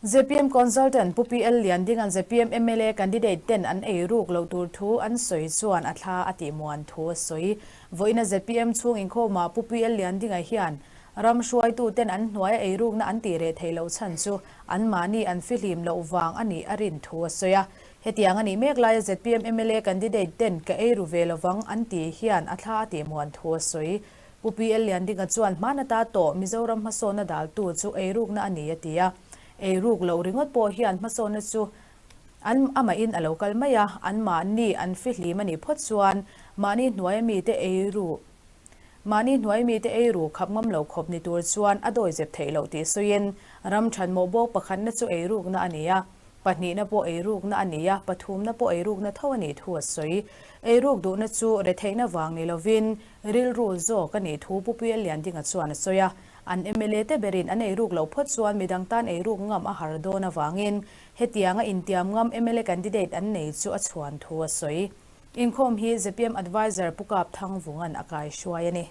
Zpm Consultant Pu PL Liandinga'n zpm mla candidate ten an ei ruk loh tur thu an sawi chuan a thla a tih muan thu a sawi. Vawiina zpm chhung inkhawmah Pu PL Liandinga hian ram hruaitu ten an hnuaia ei rukna an tih reh theih loh chhan chu anmahni an fihlim loh vang a nih a rin thu a sawi a. Hetiang a nih mek laia zpm mla candidate ten ka ei ru ve lovang an tih hian a thla a tih muan thu a sawi. Pu PL Liandinga chuan hman ata tawh Mizoram hmasawnna daltu chu eirukna a ni a ti a. Eiruk loh ringawt pawh hian hmasawnna chu an amahin a lo kal mai a, anmahni an fihlim a nih phawt chuan mahni hnuaia mite eiru mahni hnuaia mite eiru khap ngam lo khawp ni tur chuan a dawizep theih loh tih sawiin ram thanmawh bawk pakhatna chu eirukna a ni a. Pahnihna pawh eirukna a ni a, pathumna pawh eirukna tho a nih thu a sawi. Eiruk duhna chu retheihna vang ni lovin rilru zawk a nih thu Pu Puia Liandinga chuan a sawi a. An mla te berin an eiruk loh phawt chuan midang tan eiruk ngam a har dawn avangin hetianga intiam ngam mla candidate an nei chu a chhuan thu a sawi. Inkhawm hi zpm Adviser Pu Kap Thangvunga'n a kaihruai a ni.